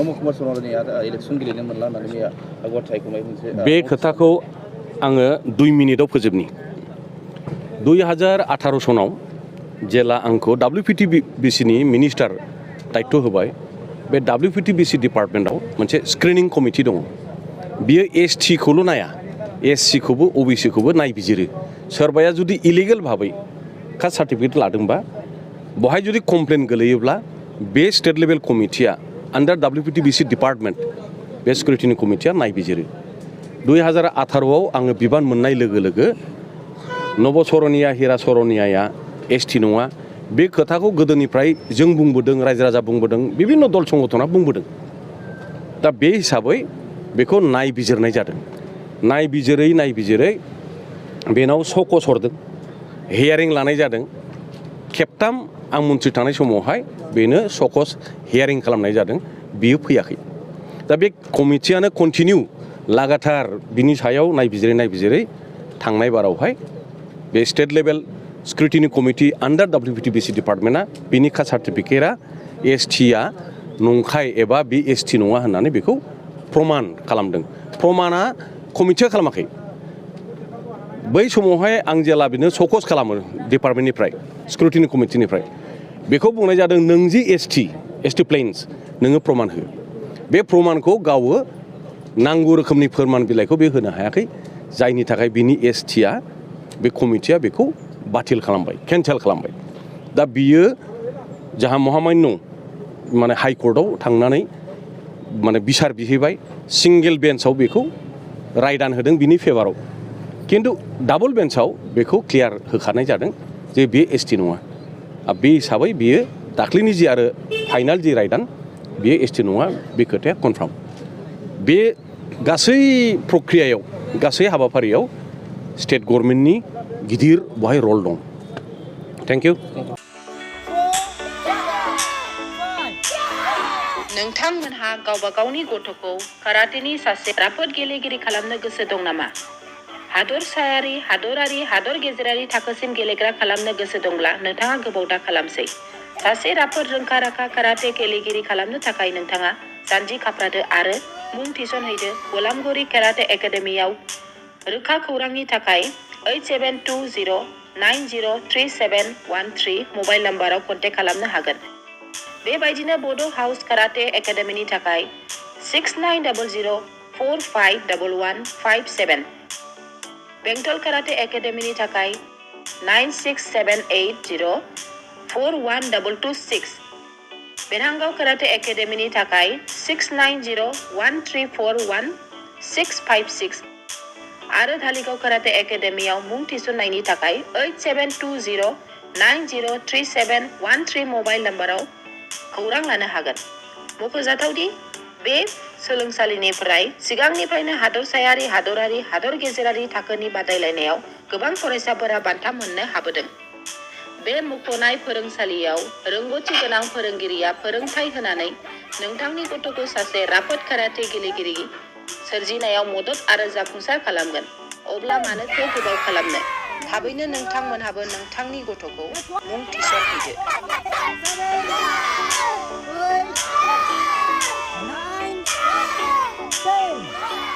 नमो Kumar सोनवरानि election गेलेनो मोनला होननानै मैया गथायखौ मोनसे बे खोथाखौ आङो 2 मिनिटाव फोजोबनि 2018 सनाव जेला आंखौ WPTBC मिनिस्टार दायित्व होबाय बे WPTBC डिपार्टमेन्टआव मोनसे स्क्रिनिं कमिटि दङ बियो ST खौल' नाया SC खौबो OBC खौबो नायबिजिरो सोरबाया जुदि इलिगेल भाबै कास्ट सार्टिफिकेट लादोंबा बहाय जुदि कमप्लेन गोलैयोब्ला बे स्टेट लेभेल कमिटिया आन्डार WPTBC डिपार्टमेन्ट बे स्क्रुटिनि कमिटिया नायबिजिरो 2018 आव आङो बिबान मोननाय लोगो लोगो नब सरनिया हिरा सरनियाया ST नङा बे खोथाखौ गोदोनिफ्राय जों बुंबोदों रायजो राजा बुंबोदों बिभिन्न दल संगठना बुंबोदों दा बे हिसाबै बेखौ नायबिजिरनाय जादों नायबिजिरै बेनाव सकस हरदों हियारिं लानाय जादों खेबथाम आं मन्थ्रि थानाय समावहाय बेनो सकस हियारिं खालामनाय जादों बियो फैयाखै दा बे कमिटियानो कन्टिनिउ लागातार बिनि सायाव नायबिजिरै थांनाय बारावहाय बे स्टेट लेभेल स्क्रुटिनि कमिटि आन्डार WPTBC डिपार्टमेन्टआ बिनि कास्ट सार्टिफिकेटआ STआ नंखाय एबा बे ST नङा होननानै बेखौ प्रमान खालामदों प्रमाना कमिटिया खालामाखै बै समावहाय आं जेला बिनो सकस खालामो डिपार्टमेन्टनिफ्राय स्क्रुटिनि कमिटिनिफ्राय बेखौ बुंनाय जादों नों जि ST प्लेन्स नोङो प्रमान हो बे प्रमानखौ गावो नांगौ रोखोमनि फोरमान बिलाइखौ बे होनो हायाखै जायनि थाखाय बिनि STआ बे कमिटिया बेखौ बातिल खालामबाय केन्सेल खालामबाय दा बियो जाहा महामान्य माने हाइकर्टआव थांनानै माने बिसार बिहैबाय सिंगेल बेन्चआव बेखौ रायदान होदों बिनि फेभाराव किन्तु डाबल बेन्चआव बेखौ क्लियार होखानाय जादों जे बे ST नङा बे हिसाबै बियो दाख्लैनि जि आरो फाइनाल जि रायदान बियो ST नङा बे खोथाया कनफार्म बे गासै प्रक्रियायाव गासै हाबाफारियाव स्टेट गभर्नमेन्टनि गिदिर बहाय रल दं थेंक इउ नोंथांमोनहा गावबा गावनि गथ'खौ काराटेनि सासे राफोद गेलेगिरि खालामनो गोसो दं नामा हादरसायारि हादरारि हादर गेजेरारि थाखोसिम गेलेग्रा खालामनो गोसो दंब्ला नोंथाङा गोबाव दा खालामसै सासे राफोद रोंखा राखा काराटे गेलेगिरि खालामनो थाखाय नोंथाङा जानजि खाफ्रादो आरो मुं थिसनहैदो गलामगुरि काराटे एकाडेमियाव रोखा खौरांनि थाखाय 8720903713 मबाइल नाम्बाराव कन्टेक्ट खालामनो हागोन बेबायदिनो बड' हाउस काराटे एकाडेमिनि थाखाय 6900451157 बेंटल काराटे एकाडेमिनि थाखाय 9678041226 बेरहांगाव काराटे एकाडेमिनि थाखाय 6901341656 आरो धालिगाव काराटे एकाडेमियाव मुं थिसननायनि थाखाय 8720903713 मबाइल नाम्बाराव खौरां लानो हागोन मख'जाथावदि बे सोलोंसालिनिफ्राय सिगांनिफ्रायनो हादरसायारि हादरारि हादर गेजेरारि थाखोनि बादायलायनायाव गोबां फरायसाफोरा बान्था मोननो हाबोदों बे मुंख'नाय फोरोंसालियाव रोंग'थि गोनां फोरोंगिरिया फोरोंथाय होनानै नोंथांनि गथ'खौ सासे राफोद काराटे गेलेगिरि सोरजिनायाव मदद आरो जाफुंसार खालामगोन अब्ला मानोथो गोबाव खालामनो थाबैनो नोंथांमोनहाबो नोंथांनि गथ'खौ मुं थिसनहैदो Nine, 10.